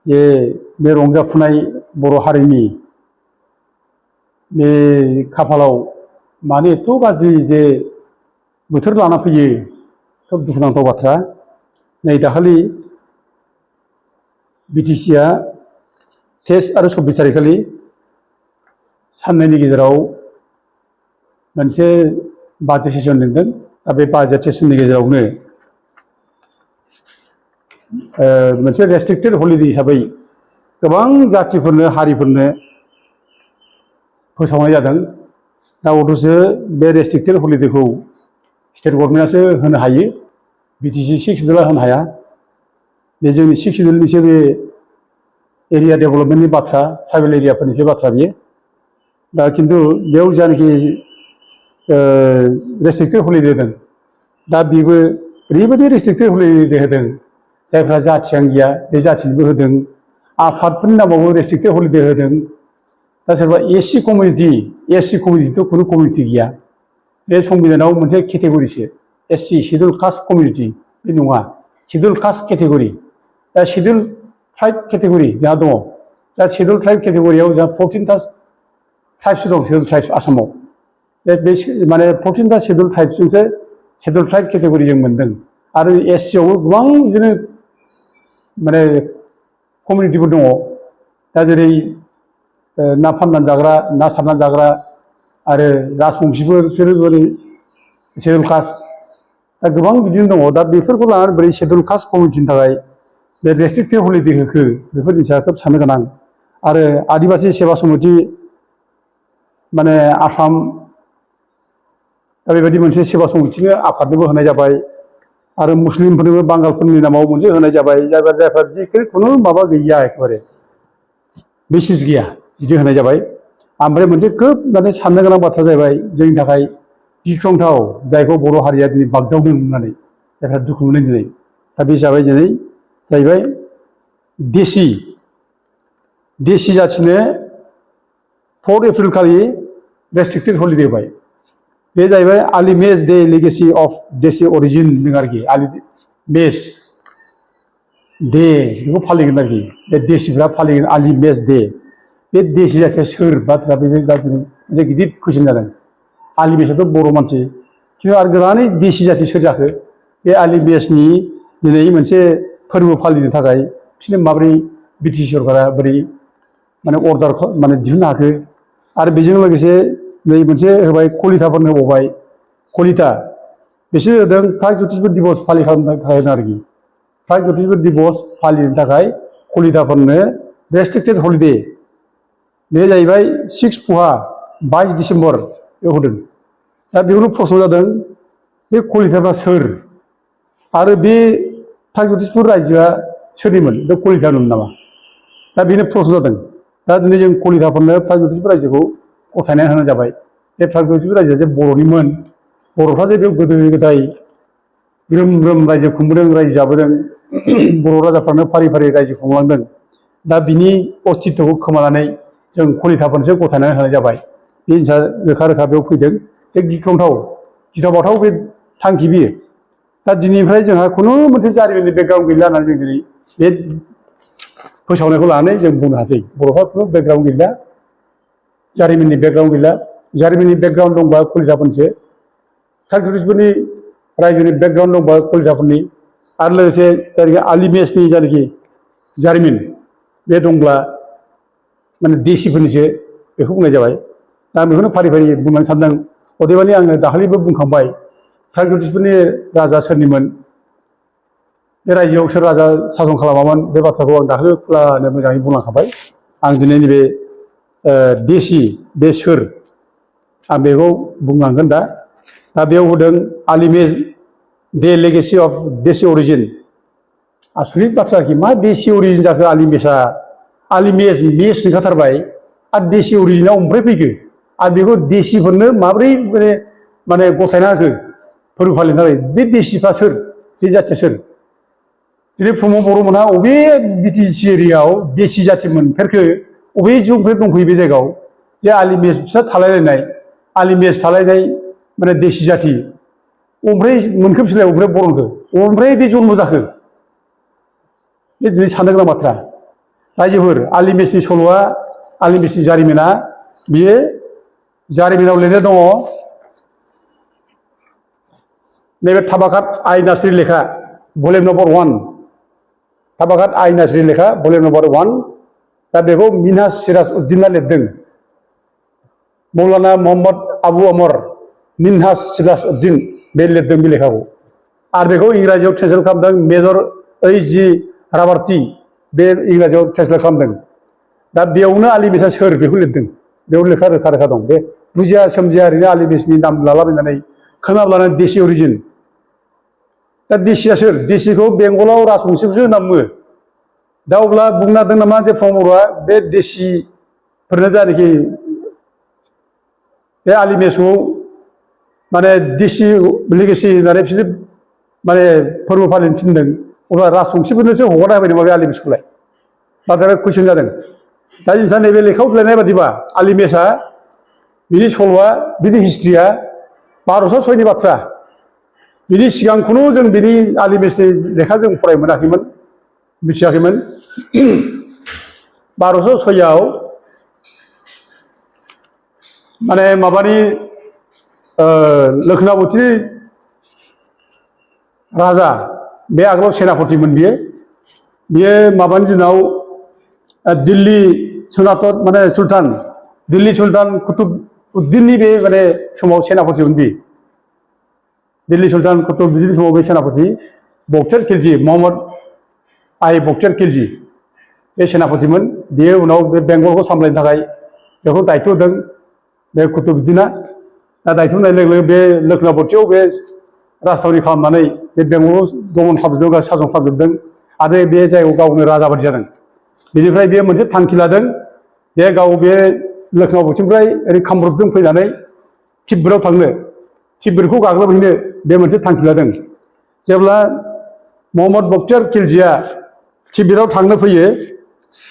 जे बे रंजाफुनाय बर' हारिनि बे खाफालाव मानो एथ' गाज्रि जे बोथोर लाना फैयो खोब दुखुनांथाव बाथ्रा। नै दाखालि बिटिसिआ 23 आरो 24 तारिखखालि साननैनि गेजेराव मोनसे बाजेट सेसन लिंदों। दा बे बाजेट सेसननि गेजेरावनो मोनसे रेस्ट्रिक्टेड हलिडे हिसाबै गोबां जातिफोरनो हारिफोरनो फोसावनाय जादों। दा अथ'सो बे रेस्ट्रिक्टेड हलिडेखौ स्टेट गभर्नमेन्टआसो होनो हायो, बिटिसि 6 सिड्युला होनो हाया। बे जोंनि 6 सिड्युलनिसो बे एरिया डेभेलपमेन्टनि बाथ्रा, ट्राइबेल एरियाफोरनिसो बाथ्रा बियो। दा खिन्थु बेयाव जानाखि रेस्ट्रिक्टेड हलिडे होदों, दा बेबो ओरैबायदि रेस्ट्रिक्टेड हलिडे होदों जायफ्रा जाथियानो गैया बे जाथिनोबो होदों। आफादफोरनि नामावबो रेस्ट्रिक्टेड हलिडे होदों। दा सोरबा एससि कमिउनिटिथ' खुनु कमिउनिटि गैया। बे संबिधानाव मोनसे केटेगरिसो एससि सिडिउल कास्ट कमिउनिटि, बे नङा सिडिउल कास्ट केटेगरि। दा सिडिउल ट्राइब केटेगरि जोंहा दङ। दा सिडिउल ट्राइब केटेगरियाव जोंहा 14टा ट्राइब्स दं सिडिउल ट्राइब्स आसामाव। बे माने 14टा सिडिउल ट्राइब्सजोंसो सिडिउल ट्राइब केटेगरि जों मोनदों। आरो एससियावबो गोबां बिदिनो माने कमिउनिटिफोर दङ। दा जेरै ना फाननानै जाग्रा, ना सारनानै जाग्रा आरो राजबंशिफोर, बिसोरो बोरै सिडिउल कास्ट। दा गोबां बिदिनो दङ। दा बेफोरखौ लानानै बोरै सिडिउल कास्ट कमिउनिटिनि थाखाय बे रेस्ट्रिक्टेड हलिडे होखो, बेफोर जिनिसा खोब साननो गोनां। आरो आदिबासि सेवा समिति माने आसाम, दा बेबायदि मोनसे सेवा समितिनो आफादनोबो होनाय जाबाय। आरो मुस्लिमफोरनोबो बांगालफोरनि नामाव मोनसे होनाय जाबाय। जायफ्रा बिदि खुनु माबा गैया, एखेबारे बेसिस गैया, बिदि होनाय जाबाय। ओमफ्राय मोनसे खोब माने साननो गोनां बाथ्रा जाहैबाय जोंनि थाखाय गिख्रंथाव, जायखौ बर' हारिया दिनै बागदावदों होननानै जायफ्रा दुखु मोनो दिनै। दा बे हिसाबै दिनै जाहैबाय देसि जाथिनो 4 एप्रिल खालि रेस्ट्रिक्टेड हलिडे होबाय। बे जाहैबाय आलिमेज डे लेगेसि अफ देसि अरिजिन होनदों आरोखि। आलिमेज डे बेखौ फालिगोन आरोखि। बे देसिफ्रा फालिगोन आलिमेज डे। बे देसि जाथिया सोर बाथ्रा, बे जाथिनि मोनसे गिदिर कुइसन जादों। आलिमेजआथ' बर' मानसि, खिन्थु आरो गोबाङानो देसि जाथि सोर जाखो? बे आलिमेजनि दिनै मोनसे फोरबो फालिनो थाखाय बिसोरनो माबोरै बिटिसि सरकारा बोरै माने अर्डार माने दिहुननो हाखो? आरो बेजों लोगोसे नै मोनसे होबाय कलिताफोरनो होबावबाय। कलिता बिसोर होदों प्रागज्यतिसपुर दिबस फालिनो थाखाय आरोखि। प्रागज्यतिसपुर दिबस फालिनो थाखाय कलिताफोरनो रेस्ट्रिक्टेड हलिडे, बे जाहैबाय 6 पुहा 22 डिसेम्बर बेयाव होदों। दा बेयावनो प्रश्न जादों बे कलिताफ्रा सोर? आरो बे प्रागज्यतिसपुर रायजोआ सोरनिमोन? बे कलितामोन नामा? दा बेनो प्रश्न जादों। दा दिनै जों कलिताफोरनो प्रागज्यतिसपुर रायजोखौ गथायनानै होनाय जाबाय। बे प्रागज्यतिसपुर रायजोआ जे बर'निमोन, बर'फ्रा जे बेयाव गोदो गोदाय ग्रोम ग्रोम रायजो खुंबोदों, रायजो जाबोदों, बर' राजाफ्रानो फारि फारि रायजो खुंलांदों। दा बिनि अस्तित्वखौ खोमानानै जों कलिताफोरनोसो गथायनानै होनाय जाबाय। बे जिनिसा रोखा रोखा बेयाव फैदों। बे गिख्रंथाव, गिथावबाथाव बे थांखि बियो। दा दिनैनिफ्राय जोंहा खुनु मोनसे जारिमिननि बेकग्राउन्ड गैला होननानै जों दिनै बे फोसावनायखौ लानानै जों बुंनो हासै। बर'फ्रा खुनु बेकग्राउन्ड गैला, जारिमिननि बेकग्राउन्ड गैला। जारिमिननि बेकग्राउन्ड दंबा कलिताफोरनिसो, प्रागज्यतिसपुरनि रायजोनि बेकग्राउन्ड दंबा कलिताफोरनि, आरो लोगोसे जायनाखि आलिमेजनि जायनाखि जारिमिन बे दंब्ला माने देसिफोरनिसो, बेखौ बुंनाय जाबाय। दा आं बेखौनो फारि फारि बुंलांनो सानदों। अदेबानि आङो दाखालिबो बुंखांबाय प्रागज्यतिसपुरनि राजा सोरनिमोन, बे रायजोआव सोर राजा सासन खालामामोन, बे बाथ्राखौ आं दाखालि खुलानो मोजाङै बुंलांखाबाय। आं दिनै नैबे देसि बे सोर, आं बेखौ बुंलांगोन दा। दा बेयाव होदों आलिमेज डे लेगेसि अफ देसि अरिजिन। आसरित बाथ्रा आरोखि, मा देसि अरिजिन जाखो आलिमेजआ? आलिमेज मेज ओंखारथारबाय आरो देसि अरिजिनाव ओमफ्राय फैखो? आरो बेखौ देसिफोरनो माब्रै माने गथायना होखो फोरबो फालिनो थाखाय? बे देसिफ्रा सोर? बे जाथिया सोर? दिनै प्रमद बर'मोनहा अबे बिटिसि एरियायाव देसि जाथि मोनफेरखो? अबे जुगनिफ्राय दंफैयो बे जायगायाव जे आलिमेज फिसा थालायलायनाय, आलिमेज थालायनाय माने देसि जाथि ओमफ्राय मोनखो बिसोरलाय? अबेनिफ्राय बर'नखो? अबेनिफ्राय बे जन्म जाखो? बे दिनै साननो गोनां बाथ्रा। रायजोफोर आलिमेसनि सल'आ आलिमेसनि जारिमिना बियो जारिमिनाव लिरनाय दङ नैबे थाबाकात आइ नार्सरी लेखा भलिउम नम्बर 1 थाबाकात आइ नार्सरी लेखा भलिउम नम्बर 1 दा बेखौ मिनहाज सिराज उद्दीना लिरदों मौलाना मोहम्मद आबू अमर मिनहाज सिराज उद्दीन बे लिरदों बे लेखाखौ आरो बेखौ इंराजियाव ट्रेन्सलेट खालामदों मेजर ओइ.जि. राबार्टी बे इंराजियाव ट्रेन्सलेट खालामदों दा बेयावनो आलिमेसआ सोर बेखौ लिरदों बेयाव लेखा रोखा रोखा दं बे बुजिया सोमजिया ओरैनो आलिमेसनि नाम लालाबायनानै खोनाब्लानो देसि अरिजिन दा देसिया सोर देसिखौ बेंगलाव राजबंसिखौसो होनना बुङो दा अब्ला बुंनो हादों नामा जे प्रमद बर'आ बे देसिफोरनो जायनाखि बे आलिमेसखौ माने देसि लेगेसि होननानै बिसोर माने फोरबो फालिनो थिनदों अब्ला राजबंसिफोरनोसो हगारना होबाय नामा बे आलिमेसखौलाय बाथ्राया कुइसन जादों दा जोंहा नैबे लेखायाव लिरनाय बादिबा आलिमेसआ बिनि सल'आ बिनि हिस्ट्रिया 1206 नि बाथ्रा बिनि सिगां खुनु जों बिनि आलिमेसनि लेखा जों फरायनो मोनाखैमोन मिथियाखैमोन 1206 आव माने माबानि लोखनाबती राजा बे आगोलाव सेनापतिमोन बियो माबानि दिनाव दिल्ली सुल्तान माने सुल्तान दिल्ली सुल्तान कुतुबउद्दीननि बे माने समाव सेनापतिमोन बे दिल्ली सुल्तान कुतुबउद्दीननि समाव बे सेनापति बक्सर खिलजी मोहम्मद आइ बक्सर खिलजी बे सेनापतिमोन बियो उनाव बे बेंगलखौ सामलायनो थाखाय बेखौ दायित्व होदों बे कुतुबउद्दीना दा दायित्व होनाय लोगो लोगो बे लोखनाबतीयाव बे राजथावनि खालामनानै बे बेंगलाव दमन खालामजोबदों सासन खालामजोबदों आरो बे जायगायाव गावनो राजा बादि जादों बेनिफ्राय बे मोनसे थांखि लादों जे गाव बे लोखनाबतीनिफ्राय ओरै कामरुपजों फैनानै तिब्बतआव थांनो तिब्बतखौ गाग्लोबहैनो बे मोनसे थांखि लादों जेब्ला मोहम्मद बक्सर खिलजिया तिब्बतआव थांनो फैयो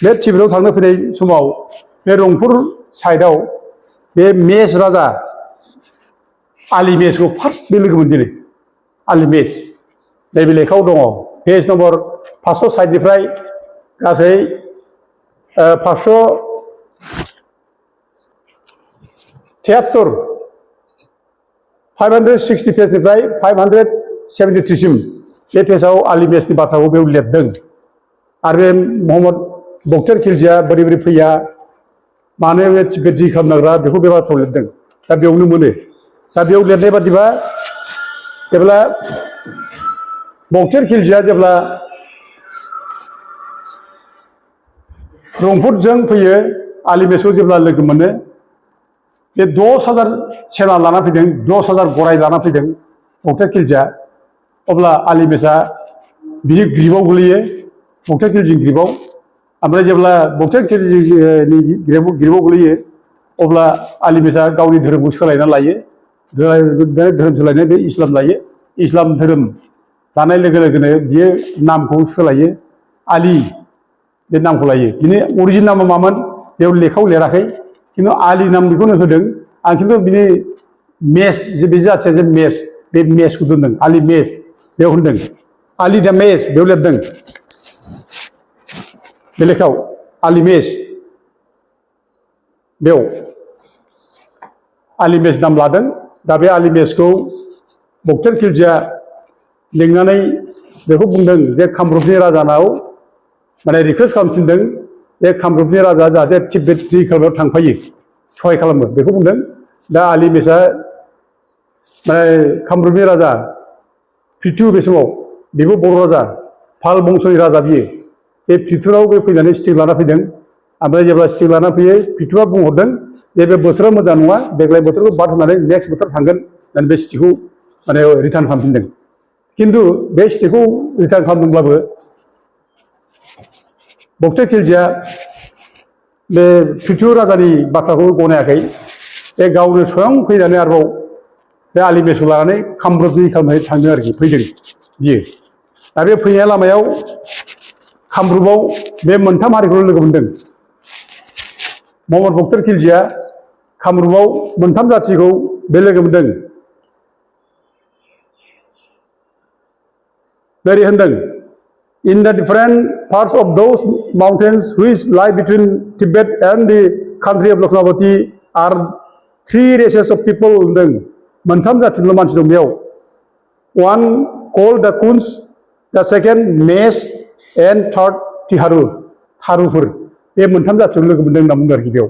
बे तिब्बतआव थांनो फैनाय समाव बे रंपुर साइडआव बे मेस राजा आलिमेसखौ फार्स्ट बे लोगो मोनजेनो आलिमेस नैबे लेखायाव दङ पेज नम्बर 560 गासै 573 560 पेजनिफ्राय 573 सिम बे पेजाव आलिमेसनि बाथ्राखौ बेयाव लिरदों आरो बे मोहम्मद बक्सर खिलजिया बोरै बोरै फैया मानो बे तिब्बत खालामनो नागिरा बेखौ बे बाथ्रायाव लिरदों दा बेयावनो मोनो दा बेयाव लिरनाय बादिबा जेब्ला बक्सर खिलजिया जेब्ला रंपुरजों फैयो आलिमेसखौ जेब्ला लोगो मोनो बे 10,000 सेना लाना फैदों 10,000 गराय लाना फैदों बक्सर खिलजिया अब्ला आलिमेसआ बिनि ग्रिबाव गोलैयो बक्सर खिलजिनि ग्रिबाव ओमफ्राय जेब्ला बक्सर खिलजिनि ग्रिबाव गोलैयो अब्ला आलिमेसआ गावनि धोरोमखौ सोलायना लायो धोरोम सोलायनाय बे इस्लाम लायो इस्लाम धोरोम लानाय लोगो लोगोनो बियो नामखौ सोलायो आलि बे नामखौ लायो बिनि अरिजिन नामा मामोन बेयाव लेखायाव लिराखै खिन्थु आलि नाम बेखौनो होदों आं खिन्थु बिनि मेस जे बे जाथिया जे मेस बे मेसखौ दोनदों आलि मेस बेयाव होनदों आलि दा मेस बेयाव लिरदों बे लेखायाव आलि मेस बेयाव आलि मेस नाम लादों दा बे आलि मेसखौ बक्सर खिलजिया लिंनानै बेखौ बुंदों जे कामरुपनि राजानाव माने रिकुवेस्ट खालामफिनदों जे कामरुपनि राजा जाहाथे तिब्बत खालामनायाव थांफायो सहाय खालामो बेखौ बुंदों दा आलिमेसआ माने कामरुपनि राजा पिथु बे समाव बेबो बर' राजा पाल बंस'नि राजा बियो बे पिथुराव बे फैनानै स्टिक लाना फैदों ओमफ्राय जेब्ला स्टिक लाना फैयो पिथुआ बुंहरदों जे बे बोथोरा मोजां नङा देग्लाय बोथोरखौ बाद होनानै नेक्स्ट बोथोर थांगोन होननानै बे स्टिकखौ माने रिटार्न खालामफिनदों खिन्थु बे स्टिकखौ रिटार्न खालामदोंब्लाबो बक्सर खिलजिया बे पिथु राजानि बाथ्राखौ गनायाखै बे गावनो स्वयं फैनानै आरोबाव बे आलिमेसखौ लानानै कामरुपनि खालामनानै थांदों आरोखि फैदों बियो दा बे फैनाय लामायाव कामरुपआव बे मोनथाम हारिखौ लोगो मोनदों मोहम्मद बक्सर खिलजिया कामरुपआव मोनथाम जाथिखौ बे लोगो मोनदों ओरै होनदों In the different parts of those mountains which lie between Tibet and the country of Lakhnavati are three races of people होनदों मोनथाम जाथिनिल' मानसि दं बेयाव one called the Kunz, the second Mes and third Tiharu थारुफोर बे मोनथाम जाथियाव लोगो मोनदों होनना बुंदों आरोखि बेयाव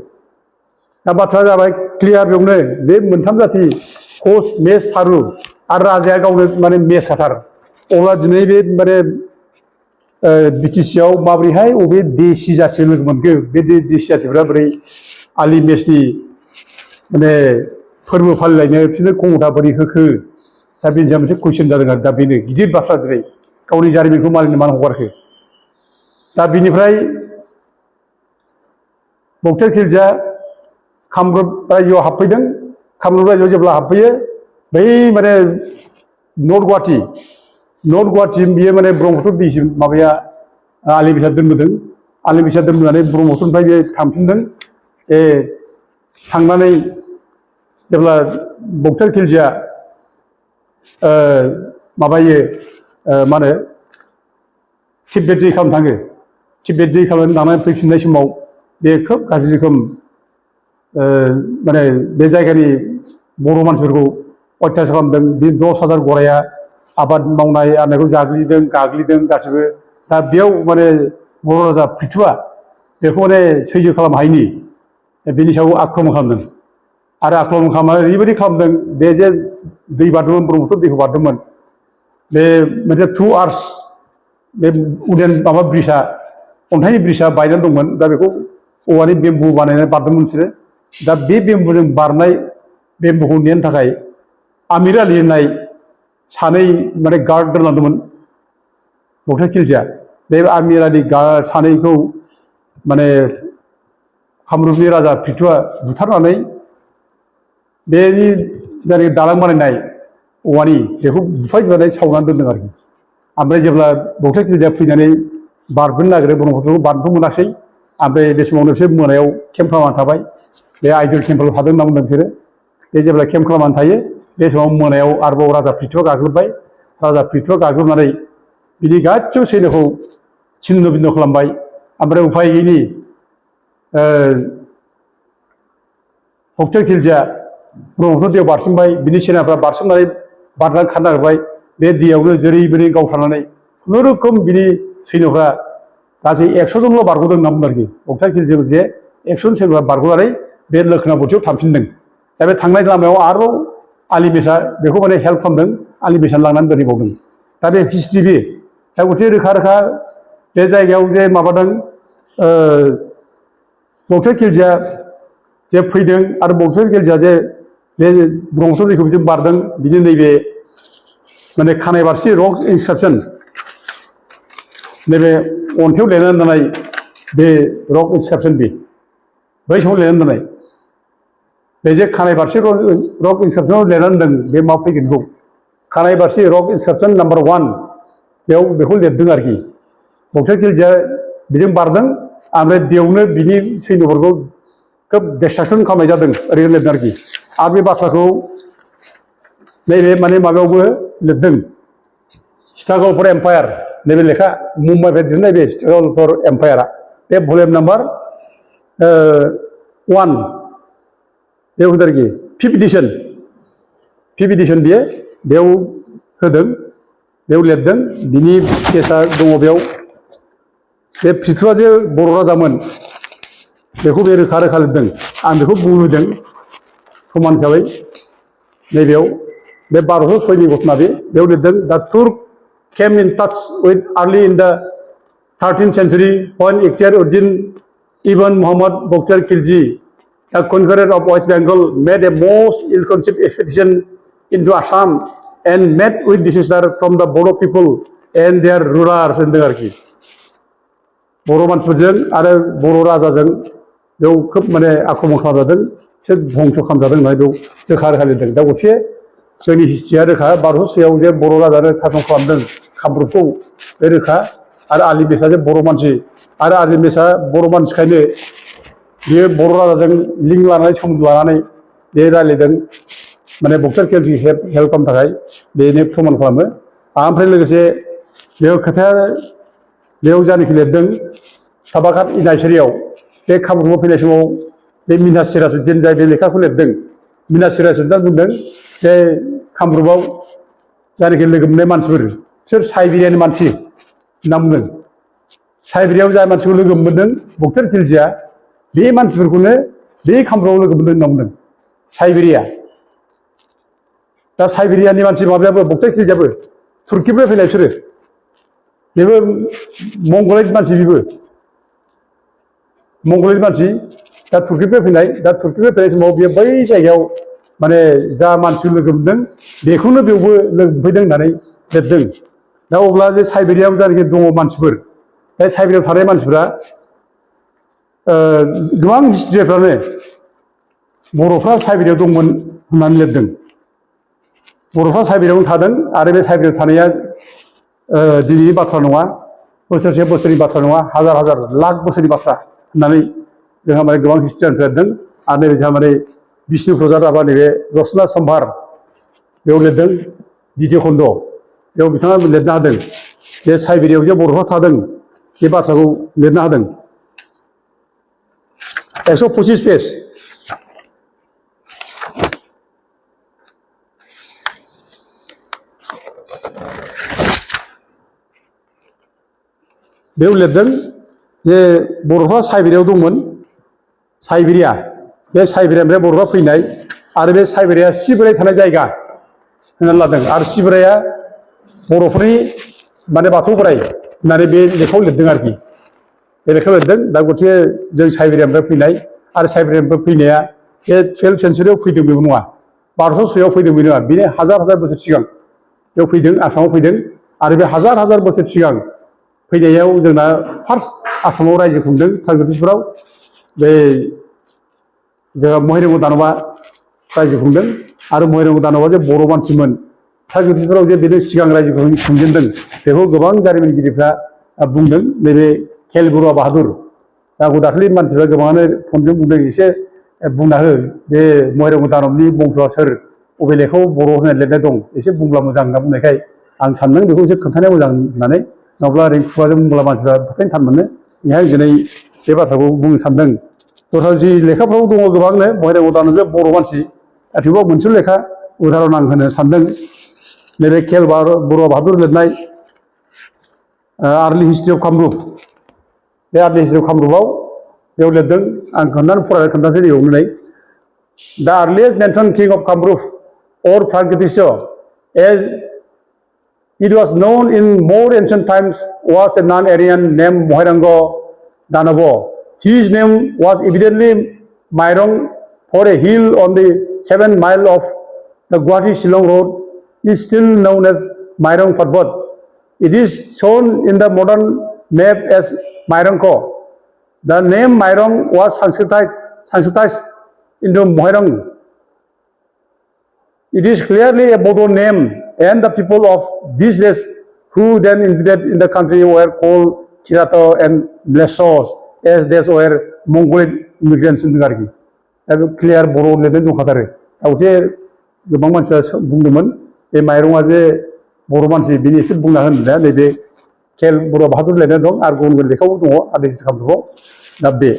दा बाथ्राया जाबाय क्लियार बेयावनो बे मोनथाम जाथि कच मेस थारु आरो राजाया गावनो माने मेस खाथार अब्ला दिनै बे माने बिटिसिआव माबोरैहाय अबे देसि जाथिजों लोगो मोनखो बे देसि जाथिफ्रा बोरै आलि मेसनि माने फोरबो फालिलायनो बिसोरनो खमथा बोरै होखो दा बेनि सायाव मोनसे कुइसन जादों आरो दा बेनो गिदिर बाथ्रा दिनै गावनि जारिमिनखौ मालिनो मानो हगारखो दा बिनिफ्राय बक्सार खिलजिया कामरुप रायजोआव हाबफैदों कामरुप रायजोआव जेब्ला हाबफैयो बै माने नर्थ गुवाहाटि बियो माने ब्रह्मपुत्र दैसिम माबाया आलि बिसा दोनबोदों आलि बिसा दोनबोनानै ब्रह्मपुत्रनिफ्राय बियो थांफिनदों थांनानै जेब्ला बक्सार खिलजिया माबायो मा होनो तिब्बेत जै खालामनो थाङो तिब्बेत जै खालामनानै लानानै फैफिननाय समाव बे खोब गाज्रि रोखोम माने बे जायगानि बर' मानसिफोरखौ अयथासार खालामदों बे 10,000 गराया आबाद मावनाय आरनायखौ जाग्लिदों गाग्लिदों गासिबो दा बेयाव माने बर' राजा पृथुआ बेखौ माने सैज्य खालामनो हायिनि बेनि सायाव आक्रमण खालामदों आरो आक्रमण खालामनानै ओरैबायदि खालामदों बे जे दै बारदोंमोन ब्रह्मपुत्र दैखौ बारदोंमोन बे मोनसे 2 आवर्स बे उदेन माबा ब्रिजआ अन्थाइनि ब्रिजआ बायनानै दंमोन दा बेखौ औवानि बेम्बु बानायनानै बारदोंमोन बिसोरो दा बे बेम्बुजों बारनाय बेम्बुखौ नेनो थाखाय आमिर आलि होननाय सानै माने गार्ड दोनलांदोंमोन बक्सार खिलजिया बे आमिर आलि गार्ड सानैखौ माने कामरुपनि राजा पृथुआ बुथारनानै बेनि जायनाखि दालां बानायनाय औवानि बेखौ बुफायजोबनानै सावनानै दोनदों आरोखि ओमफ्राय जेब्ला बक्सार खिलजिया फैनानै बारबोनो नागिरो ब्रह्मपुत्रखौ बारनोथ' मोनासै ओमफ्राय बे समावनो बिसोर मोनायाव केम्प खालामनानै थाबाय बे आइडल टेम्पल थादों होनना बुंदों बिसोरो बे जेब्ला केम्प खालामनानै थायो बे समाव मोनायाव आरोबाव राजा पृथुआ गाग्लोबबाय राजा पृथुआ गाग्लोबनानै बिनि गासैबो सैन्यखौ छिन्न भिन्न खालामबाय ओमफ्राय उफाय गैयिनि बक्सार खिलजिया ब्रह्मपुत्र दैयाव बारसोमबाय बिनि सेनाफ्रा बारसोमनानै बारनानै खारनो नागिरबाय बे दैयावनो जेरै मेरै गावथारनानै खुनुरुखुम बिनि सैन्यफ्रा गासै 100 जनल' बारग'दों होनना बुंदों आरोखि बक्सार खिलजिया जे 100 जन सैन्यफ्रा बारग'नानै बे लोखोनाबटीयाव थांफिनदों दा बे थांनाय लामायाव आरोबाव आलि मेसआ बेखौ माने हेल्प खालामदों आलि मेसआनो लांनानै दोनहैबावदों दा बे हिस्ट्रि बे दा गंसे रोखा रोखा बे जायगायाव जे माबादों बक्सार खिलजिया जे फैदों आरो बक्सार खिलजिया जे बे ब्रह्मपुत्र दैखौ बिदिनो बारदों बिनि नैबे माने खानायबारसि रक इनस्क्रिप्सन नैबे अन्थाइयाव लिरनानै दोननाय बे रक इनस्क्रिप्सन बे बै समाव लिरनानै दोननाय बे जे खानायबारसि रक इनस्क्रिप्सनाव लिरनानै दोनदों बे मा फैगोनखौ खानायबारसि रक इनस्क्रिप्सन नाम्बार 1 बेयाव बेखौ लिरदों आरोखि बक्सार खिलजिया बेजों बारदों ओमफ्राय बेयावनो बिनि सैन्यफोरखौ खोब डिस्ट्राक्सन खालामनाय जादों ओरैनो लिरदों आरोखि आरो बे बाथ्राखौ नैबे माने माबायावबो लिरदों स्ट्रागल फर एम्पायार नैबे लेखा मुम्बाइनिफ्राय दिहुननाय बे स्ट्रागल फर एम्पायारा बे भलिउम नाम्बार 1 बे होदों आरोखि 5th इडिसन बियो बेयाव होदों बेयाव लिरदों बिनि केसा दङ बेयाव बे पृथुआ जे बर' राजामोन बेखौ बे रोखा रोखा लिरदों आं बेखौ बुंहोदों प्रमान हिसाबै नैबेयाव बे 1206नि घटना बेयाव लिरदों the Turk came in touch with early in the 13th century when Ikhtiyar uddin ibn Muhammad Bakhtiyar Khilji the conqueror of West Bengal made a most ill-conceived expedition into Assam and met with disaster from the Bodo people and their rulers होनदों आरोखि बर' मानसिफोरजों आरो बर' राजाजों बेयाव खोब माने आक्रमण खालामजादों बिसोर धंस खालामजादों होननानै बेयाव रोखा रोखा लिरदों दा गंसे जोंनि हिस्ट्रिया रोखा 1206आव जे बर' राजानो सासन खालामदों कामरुपखौ बे रोखा आरो आलि मेसआ जे बर' मानसि आरो आलि मेसआ बर' मानसिखायनो बियो बर' राजाजों लिंक लानानै सोमोन्दो लानानै बे रायज्लायदों माने बक्सार खिलजिखौ हेल्प खालामनो थाखाय बेनो प्रमान खालामो ओमफ्राय लोगोसे बेयाव खोथाया बेयाव जानाखि लिरदों थाबाकात इनायसरियाव बे कामरुपाव फैनाय समाव बे मिनास सिराजुद्दिन जाय बे लेखाखौ लिरदों मिनास सिराजुद्दिना बुंदों जे कामरुपाव जानाखि लोगो मोननाय मानसिफोर बिसोर साइबेरियानि मानसि होनना बुंदों साइबेरियाव जाय मानसिखौ लोगो मोनदों बक्सार खिलजिया बे मानसिफोरखौनो बे कामरुपाव लोगो मोनदों होनना बुंदों साइबेरिया दा साइबेरियानि मानसि माबायाबो बक्सार खिलजियाबो तुर्किनिफ्राय फैनाय बिसोरो बेबो मंगलाइट मानसि बेबो मंगलाइट मानसि दा तुर्किनिफ्राय फैनाय दा तुर्किनिफ्राय फैनाय समाव बेयो बै जायगायाव माने जा मानसि लोगो मोनदों बेखौनो बेयावबो लोगो मोनफैदों होननानै लिरदों दा अब्ला जे साइबेरियाव जानाखि दङ मानसिफोर बे साइबेरियाव थानाय मानसिफ्रा गोबां हिस्ट्रिफ्रानो बर'फ्रा साइबेरियाव दंमोन होननानै लिरदों बर'फ्रा साइबेरियावनो थादों आरो बे साइबेरियाव थानाया दिनैनि बाथ्रा नङा बोसोरसे बोसोरनि बाथ्रा नङा हाजार हाजार लाख बोसोरनि बाथ्रा होननानै जोंहा माने गोबां हिस्ट्रियानफोरा लिरदों आरो नैबे जोंहा माने बिष्णु प्रसाद राभा नैबे रसना सम्भार बेयाव लिरदों द्वितीय खन्द बेयाव बिथाङा लिरनो हादों जे साइबेरियाव जे बर'फ्रा थादों बे बाथ्राखौ लिरनो हादों 125 पेज बेयाव लिरदों जे बर'फ्रा साइबेरियाव दंमोन साइबेरिया बे साइबेरियानिफ्राय बर'फ्रा फैनाय आरो बे साइबेरिया सिबोराय थानाय जायगा होननानै लादों आरो सिबोराया बर'फोरनि माने बाथौ बोराइ होननानै बे लेखायाव लिरदों आरोखि बे लेखायाव लिरदों दा गथिखे जों साइबेरियानिफ्राय फैनाय आरो साइबेरियानिफ्राय फैनाया बे 12 सेन्सुरियाव फैदों बेबो नङा 1200 फैदों बे नङा बेनो हाजार हाजार बोसोर सिगां बेयाव फैदों आसामाव फैदों आरो बे हाजार हाजार बोसोर सिगां फैनायाव जोंना फार्स्ट आसामाव रायजो खुंदों थागिबिफोराव बे जोंहा महिरंग दानबआ रायजो खुंदों आरो महिरंग दानबआ जे बर' मानसिमोन थागिबिफोराव जे बेनो सिगां रायजो खुंजेनदों बेखौ गोबां जारिमिनगिरिफ्रा बुंदों नैबे खेल बरुवा बाहादुर आंखौ दाखालि मानसिफ्रा गोबाङानो फनजों बुंदों एसे बुंना हो बे महिरंग दानबनि बंस'आ सोर अबे लेखायाव बर' होननाय लिरनाय दं एसे बुंब्ला मोजां होनना बुंनायखाय आं सानदों बेखौ एसे खोन्थानाया मोजां होननानै नङाब्ला ओरै खुगाजों बुंब्ला मानसिफ्रा फोथायनो थान मोनो बेहाय दिनै बे बाथ्राखौ बुंनो सानदों दस्रा जि लेखाफ्राव दङ गोबांनो महिरंग दानबआ बर' मानसि थेवबो मोनसे लेखा उदाहरन आं होनो सानदों नैबे खेल बरुवा बाहादुर लिरनाय आर्लि हिस्ट्रि अफ कामरुप बे आर्लि हिस्ट्रि अफ कामरुपआव बेयाव लिरदों आं खोन्थासै बेयावनो नै दा आर्लिएस्ट मेनसन किं of Kamrup or Pragjyotish as it was known in more ancient times was a non-Aryan named Mohiranga Danabo. His name was evidently Mairong, for a hill on the 7 mile of the Guwahati-Shillong road is still known as Mairong Parbat. It is shown in the modern map as Mairongko. The name Mairong was Sanskritized into Mohirang. It is clearly a Bodo name, and the people of this race who then invaded in the country were called Chirato and Blesos, as these were Mongolian immigrants in the country. Clear Bodo लिरनाय दंखाथारो दाउथे गोबां मानसिफ्रा बुंदोंमोन बे माइरंआ जे बर' मानसि बेनि एसे बुंना होननाया नैबे खेल बरुवा बाहादुर लिरनाय दं आरो गुबुन गुबुन लेखायाव दङ आर्लि हिस्ट्रि कामरुपआव दा बे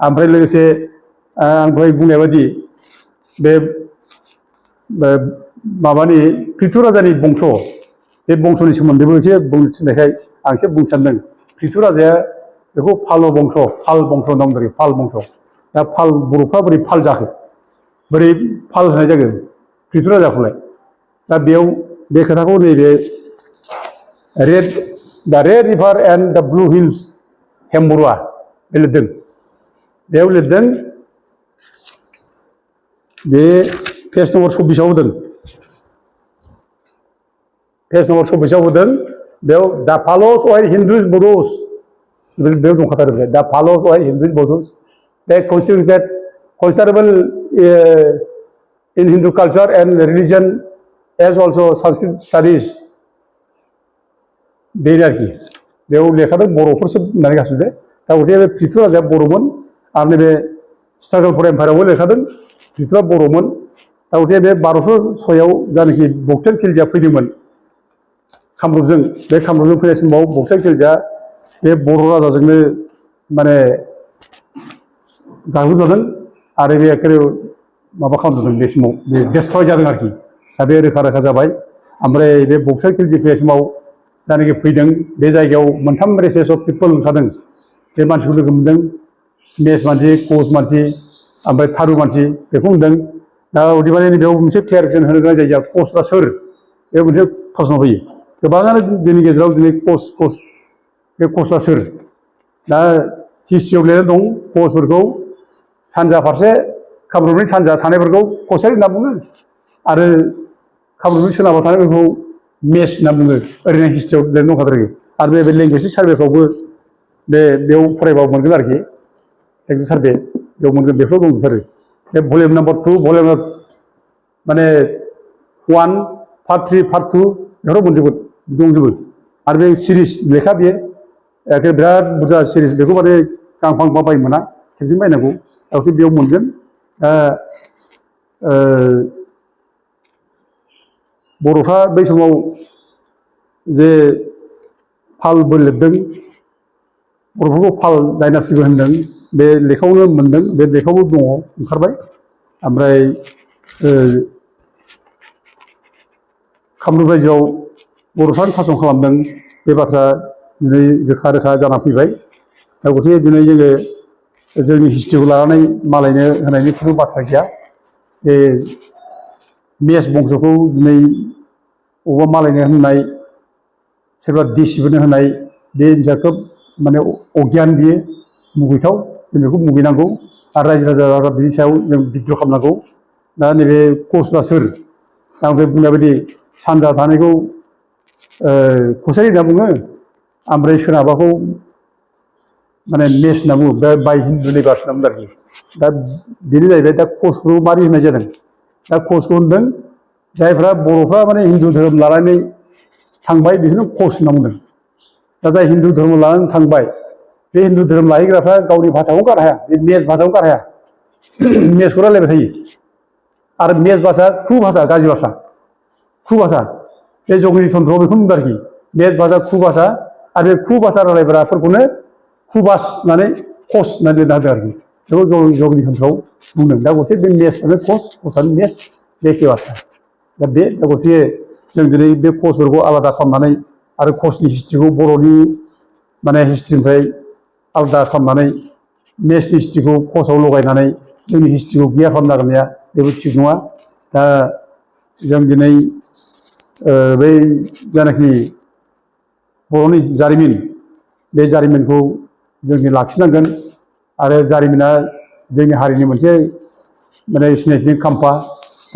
ओमफ्राय लोगोसे आं दहाय बुंनाय बायदि बे माबानि पृथ्वी बंश बे बंशनि सोमोन्दैबो एसे बुंनो थिननायखाय आं एसे बुंनो सानदों पृथ्वी राजाया बेखौ पाल बंश होनना बुंदों पाल बंश दा पाल बर'फ्रा बोरै पाल जाखो बोरै पाल होनाय जागोन पृथ्वी राजाखौलाय दा बेयाव बे खोथाखौ नैबे the red river and the blue hills Hembarua बे लिरदों बेयाव लिरदों बे पेज नम्बर 26 आव होदों पेज नम्बर 26 आव होदों बेयाव दा पालस वाइ हिन्दुस बड'स बेयाव दंखाथारो बे दा पालस by Hindus Bodos the considerable in Hindu culture and religion as also Sanskrit studies बेनो आरोखि बेयाव लेखादों बर'फोरसो होननानै गासिबो दा गथे बे पृथ्वी राजाया बर'मोन आरो नैबे स्ट्रागल फर एम्पायारावबो लेखादों पृथ्वीआ बर'मोन दा गथे बे 1206 जानाखि बक्सार खिलजिया फैदोंमोन कामरुपजों बे कामरुपजों फैनाय समाव बक्सार खिलजिया बे बर' राजाजोंनो माने गाग्लोबजादों आरो बे एखेबारे माबा खालामजादों बे समाव बे डेस्ट्रय जादों आरोखि दा बे रोखा रोखा जाबाय ओमफ्राय बे बक्सार खिलजि फैनाय समाव जायनाखि फैदों बे जायगायाव मोनथाम रेसेस अफ पिपल ओंखारदों बे मानसिखौ लोगो मोनदों मेस मानसि कच मानसि ओमफ्राय थारु मानसि बेखौ मोनदों दा अदेबानि बेयाव मोनसे क्लियारिफिकेसन होनो गोनां जायो कचफ्रा सोर बे मोनसे प्रश्न फैयो गोबाङानो जोंनि गेजेराव दिनै कच बे कचफ्रा सोर दा हिस्ट्रियाव लिरनाय दं कचफोरखौ सानजा फारसे कामरुपनि सानजा थानायफोरखौ कसारि होनना बुङो आरो कामरुपनि सोनाबाव थानायफोरखौ मेस होनना बुङो ओरैनो हिस्ट्रियाव लिरनाय दंखाथारो आरो बे लेंगुवेज सार्भेफ्रावबो बेयाव फरायबा मोनगोन आरोखि लेंगुवेज सार्भे बेयाव मोनगोन बेफोराव दंजोबथारो बे भलिउम नाम्बार 2 भलिउम माने 1 पार्ट 3 पार्ट 2 बेफोराव मोनजोबगोन दंजोबो आरो बे सिरिज लेखा बेयो एखे बिराद बुरजा सिरिज बेखौ माने गांफां बायनो मोना खेबसेनो बायनांगौ दाउथि बेयाव मोनगोन बर'फ्रा बै समाव जे पालबो लिरदों बर'फोरखौ पाल डाइनास्टिबो होनदों बे लेखायावनो मोनदों बे लेखायावबो दङ ओंखारबाय ओमफ्राय कामरुप रायजोआव बर'फ्रानो सासन खालामदों बे बाथ्रा दिनै रोखा रोखा जाना फैबाय दा गथिखे दिनै जोङो जोंनि हिस्ट्रिखौ लानानै मालायनो होनायनि खुनु बाथ्रा गैया बे मेस बंस'खौ दिनै बबेबा मालायनो होननाय सोरबा देसिफोरनो होनाय बे जिनिसा खोब माने अगियान बियो मुगैथाव जों बेखौ मुगैनांगौ आरो रायजो राजाफ्रा बिनि सायाव जों बिद्रु खालामनांगौ दा नैबे कचफ्रा सोर आं बे बुंनाय बायदि सानजा थानायखौ कसारि होनना बुङो ओमफ्राय सोनाबाखौ माने मेस होनना बुङो बे बाय हिन्दु नेबार्स होनना बुङो आरोखि दा बेनो जाहैबाय दा कचखौ मारै होनाय जादों दा कचखौ होनदों जायफ्रा बर'फ्रा माने हिन्दु धोरोम लानानै थांबाय बिसोरनो कच होनना बुंदों दा जाय हिन्दु धोरोम लानानै थांबाय बे हिन्दु धोरोम लाहैग्राफ्रा गावनि भाषाखौ गारनो हाया बे मेस भाषाखौ गारनो हाया मेसखौ रायलायबाय थायो आरो मेस भाषा खु भाषा गाज्रि भाषा खु भाषा बे जगनि तन्त्रआव बेखौ बुंदों आरोखि मेस भाषा खु भाषा आरो बे खु भाषा रायलायग्राफोरखौनो खुबास होननानै कच होननानै लिरना होदों आरोखि बेखौ जगनि तन्त्रआव बुंदों दा गथिखे बे मेसआनो कचआनो मेस बे एखे बाथ्रा दा गथिखे जों दिनै बे कचफोरखौ आलादा खालामनानै आरो कचनि हिस्ट्रिखौ बर'नि माने हिस्ट्रिनिफ्राय आलादा खालामनानै मेसनि हिस्ट्रिखौ कचआव लगायनानै जोंनि हिस्ट्रिखौ गैया खालामनो नागिरनाया बेबो थिग नङा दा जों दिनै बै जायनाखि बर'नि जारिमिन बे जारिमिनखौ जों लाखिनांगोन आरो जारिमिना जोंनि हारिनि मोनसे माने सिनायथिनि खाम्फा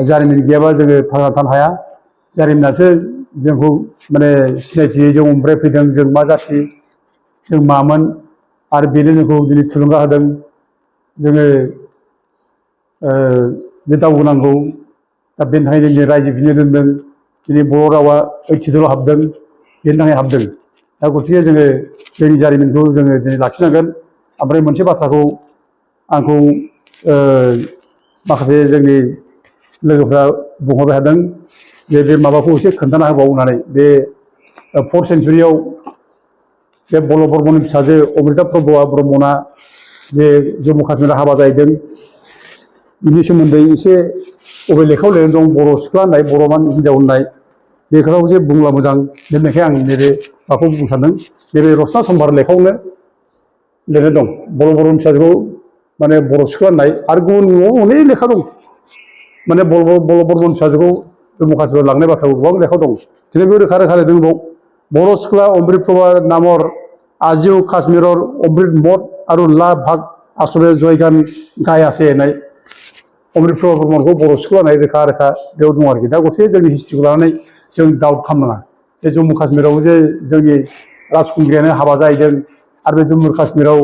जारिमिन गैयाबा जोङो थांना थानो हाया जारिमिनासो जोंखौ माने सिनायथियै जों अबेनिफ्राय फैदों जों मा जाथि जों मामोन आरो बेनो जोंखौ दिनै थुलुंगा होदों जोङो बे दावगानांगौ दा बेनि थाखाय जों रायजो बिनो रोंदों दिनै बर' रावा ओइथिदोलाव हाबदों बेनि थाखाय हाबदों दा गथिखे जोङो जोंनि जारिमिनखौ जोङो दिनै लाखिनांगोन ओमफ्राय मोनसे बाथ्राखौ आंखौ माखासे जोंनि लोगोफ्रा बुंहरबाय थादों जे बे माबाखौ एसे खोन्थाना होबाव होननानै बे 4th सेन्सुरियाव बे बल्लभ बर्मननि फिसाजो अमृता प्रभा ब्रह्मना जे जम्मु काश्मीराव हाबा जाहैदों बिनि सोमोन्दै एसे बबे लेखायाव लिरनाय दं बर' सिख्ला होननाय बर' हिन्जाव होननाय बे खोथाखौ जे बुंब्ला मोजां लिरनायखाय आं नैबे माखौ बुंनो सानदों नैबे रसना सम्बार लेखायावनो लिरनाय दं बल्लभ बर्मननि फिसाजोखौ माने बर' सिख्ला होननाय आरो गुबुन अनेक लेखा दं माने बल्लभ बर्मननि फिसाजोखौ जम्मु काश्मीराव लांनाय बाथ्राखौ गोबां लेखा दं दिनै बे रोखा रोखा लिरदों बर' सिख्ला अमृत प्रभा नाমৰ আজিও কাশ্মীৰৰ অমৃত মঠ আৰু লাভ ভাগ আচলে জয়গান গাই আছে होननाय अमृत प्रभा ब्रह्मखौ बर' सिख्ला होननाय रोखा रोखा बेयाव दं आरोखि दा गथिखे जोंनि हिस्ट्रिखौ लानानै जों डाउट खालामनाङा बे जम्मु काश्मीराव जे जोंनि राजखुंग्रियानो हाबा जाहैदों आरो बे जम्मु काश्मीराव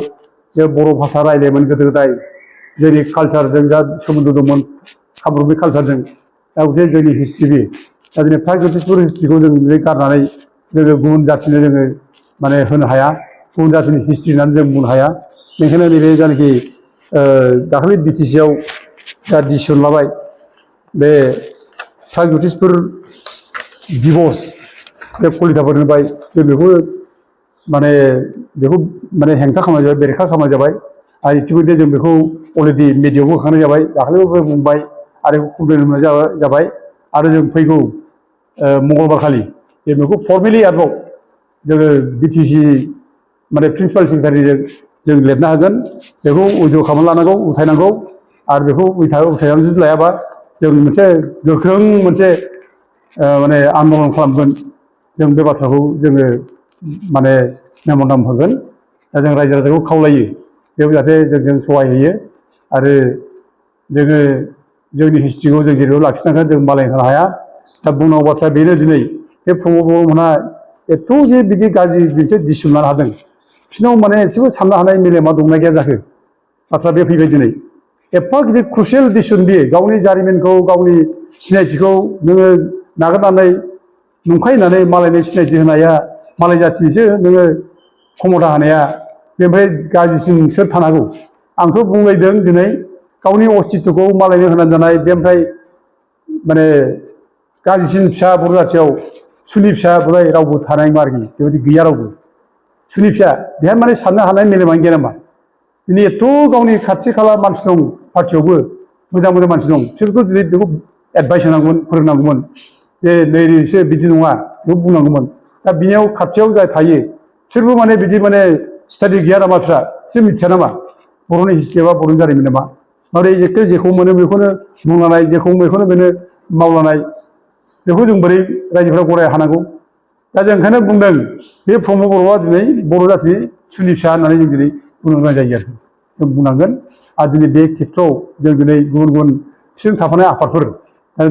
जे बर' भाषा रायलायोमोन गोदो गोदाय जोंनि कालचारजों जा सोमोन्दो दंमोन कामरुपनि कालचारजों दा गथिखे जोंनि हिस्ट्रि बे दा जोंनि प्रागज्यतिसफोर हिस्ट्रिखौ जों गारनानै जोङो गुबुन जाथिनो जोङो माने होनो हाया गुबुन जाथिनि हिस्ट्रि होननानै जों बुंनो हाया बेनिखायनो नैबे जायनाखि दाखालि बिटिसिआव जा डिसिसन लाबाय बे प्रागज्यतिसफोर दिबस बे कलिताफोर होबाय जों बेखौ माने बेखौ माने हेंथा खालामनाय जाबाय बेरेखा खालामनाय जाबाय आरो इतिमध्य जों बेखौ अलरेडि मिडियायावबो होखानाय जाबाय दाखालिबो बुंबाय आरो कमप्लेन होनाय जाबाय आरो जों फैगौ मंगलबार खालि जों बेखौ फर्मेलि आरोबाव जोङो बिटिसि माने प्रिन्सिपाल सेक्रेटारिजों जों लिरना होगोन बेखौ उइद्र' खालामना लानांगौ उथायनांगौ आरो बेखौ उथायनानै जुदि लायाबा जों मोनसे गोख्रों मोनसे माने आन्दलन खालामगोन जों बे बाथ्राखौ जोङो माने मेम'रेन्डाम होगोन दा जों रायजो राजाखौ खावलायो बेयाव जाहाथे जोंजों सहाय होयो आरो जोङो जोंनि हिस्ट्रिखौ जों जेराव लाखिनांगोन जों मालायनो होनो हाया दा बुंनांगौ बाथ्राया बेनो दिनै बे प्रमद बर'मोनहा एथ' जे बिदि गाज्रि मोनसे डिसिसन लानो हादों बिसोरनाव माने एसेबो साननो हानाय मेलेमा दंना गैया जाखो बाथ्रा बे फैबाय दिनै एफा गिदिर क्रुसियेल डिसिसन बियो गावनि जारिमिनखौ गावनि सिनायथिखौ नोङो नागारनानै नंखाय होननानै मालायनि सिनायथि होनाया मालाय जाथिनिसो नोङो खमथा होनाया बेनिफ्राय गाज्रिसिन सोर थानो हागौ आंथ' बुंलायदों दिनै गावनि अस्तित्वखौ मालायनो होनानै जानाय बेनिफ्राय माने गाज्रिसिन फिसा बर' जाथियाव सुनि फिसा बोराय रावबो थानाय नङा आरोखि बेबायदि गैया रावबो सुनि फिसा बेहा माने साननो हानाय मेलेमानो गैया नामा दिनै एथ' गावनि खाथि खाला मानसि दं पार्टियावबो मोजां मोजां मानसि दं बिसोरखौ दिनै बेखौ एडभाइस होनांगौमोन फोरोंनांगौमोन जे नै नोंसोर बिदि नङा बेखौ बुंनांगौमोन दा बिनियाव खाथियाव जाय थायो बिसोरबो माने बिदि माने स्टाडि गैया नामा बिस्रा बिसोर मिथिया नामा बर'नि हिस्ट्रि एबा बर'नि जारिमिन नामा माबोरै जेखौ मोनो बेखौनो बुंलानाय जेखौ बेखौनो बेनो मावलानाय बेखौ जों बोरै रायजोफ्रा गराय हानांगौ दा जों ओंखायनो बुंदों बे प्रमद बर'आ दिनै बर' जाथिनि सुनि फिसा होननानै जों दिनै बुंनो गोनां जायो आरो जों बुंनांगोन आरो दिनै बे खेथ्रआव जों दिनै गुबुन गुबुन बिसोरजों थाफानाय आफादफोर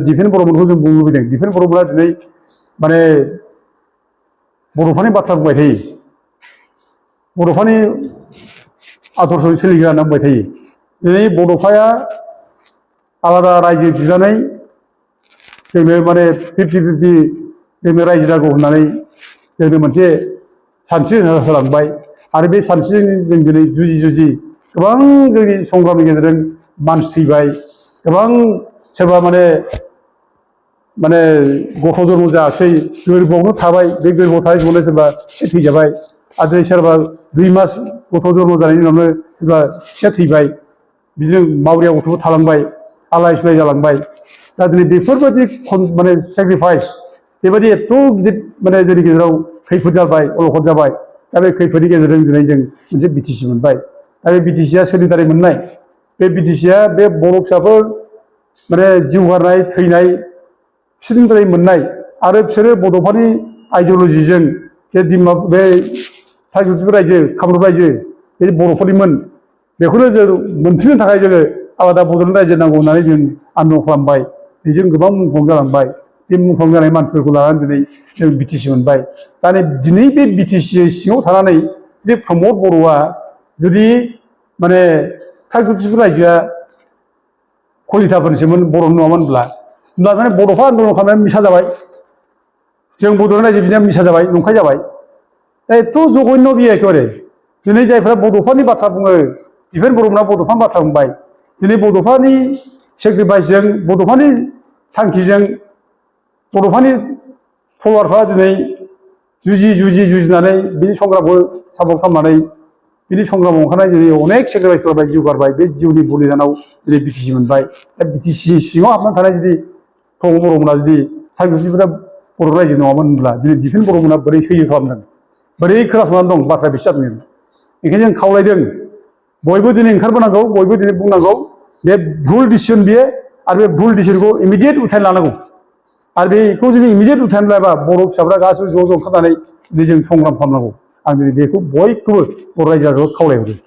दिफेन बर'मोनखौ जों बुंनो लुबैदों दिफेन बर'मोना दिनै माने बर'फोरनि बाथ्रा बुंबाय थायो बर'फोरनि आदर्शजों सोलिग्रा होनना बुंबाय थायो दिनै बड'फाया आलादा रायजो बिनानै जोंनो माने 50-50 जोंनो रायजो नांगौ होननानै जोंनो मोनसे सानस्रि होलांबाय आरो बे सानस्रिजों जों दिनै जुजि जुजि गोबां जोंनि संग्रामनि गेजेरजों मानसि थैबाय गोबां सोरबा माने गथ' जन्म जायाखिसै गोरबोआवनो थाबाय बे गोरबोआव थानाय समावनो सोरबा एसे थैजाबाय आरो दिनै सोरबा 2 मास गथ' जन्म जानायनि उनावनो सोरबा एसे थैबाय बिदिनो मावरिया गथ'बो थालांबाय आलाय सिलाय जालांबाय दा दिनै बेफोरबायदि माने सेक्रिफाइस बेबायदि एथ' गिदिर माने जोंनि गेजेराव खैफोद जाबाय अलखद जाबाय दा बे खैफोदनि गेजेरजों दिनै जों मोनसे बिटिसि मोनबाय दा बे बिटिसिया सोरनि दारै मोननाय बे बिटिसिया बे बर' फिसाफोर माने जिउ गारनाय थैनाय बिसोरनि दारै मोननाय आरो बिसोरो बड'फानि आइडिअलजिजों बे टाइग्रिजों रायजो कामरुप रायजो बे बर'फोरनिमोन बेखौनो जों मोनफिननो थाखाय जोङो आलादा बड'लेण्ड रायजो नांगौ होननानै जों आन्दलन खालामबाय बेजों गोबां मुंख्लं जालांबाय बे मुंख्लं जानाय मानसिफोरखौ लानानै दिनै जों बिटिसि मोनबाय दा दिनै बे बिटिसि सिङाव थानानै जुदि प्रमद बर'आ जुदि माने टाइग्रिजों रायजोआ कलिताफोरनिसोमोन बर'नि नङामोनब्ला होमब्ला माने बड'फा आन्दलन खालामनाया मिसा जाबाय जों बड'लेण्ड रायजो बिनाया मिसा जाबाय नंखाय जाबाय दा एथ' जघन्य बियो एखेबारे दिनै जायफ्रा बड'फानि बाथ्रा बुङो दिफेन बर'मोनहा बड'फानि बाथ्रा बुंबाय दिनै बड'फानि सेक्रिफाइसजों बड'फानि थांखिजों बड'फानि फल'वारफ्रा दिनै जुजिनानै बिनि संग्रामखौ सापर्ट खालामनानै बिनि संग्रामाव ओंखारनाय दिनै अनेक सेक्रिफाइस खालामबाय जिउ गारबाय बे जिउनि बलिदानाव दिनै बिटिसि मोनबाय दा बिटिसि सिङाव हाबनानै थानाय जुदि प्रमद बर'मोनहा जुदि टाइग्रिजों बर' रायजो नङामोन होनब्ला दिनै दिफेन बर'मोनहा बोरै सैयो खालामदों बोरै खोनासंनानै दं बाथ्राया बेसो जादों ओंखायनो जों खावलायदों बयबो दिनै ओंखारबोनांगौ बयबो दिनै बुंनांगौ बे भुल डिसिसन बियो आरो बे भुल डिसिसनखौ इमिडियेट उथायनो लानांगौ आरो बेखौ जुदि इमिडियेट उथायनो लायाबा बर' फिसाफ्रा गासैबो ज' ज' ओंखारनानै दिनै जों संग्राम खालामनांगौ आं दिनै बेखौ बयखौबो बर' रायजो राजाखौ खावलायहरो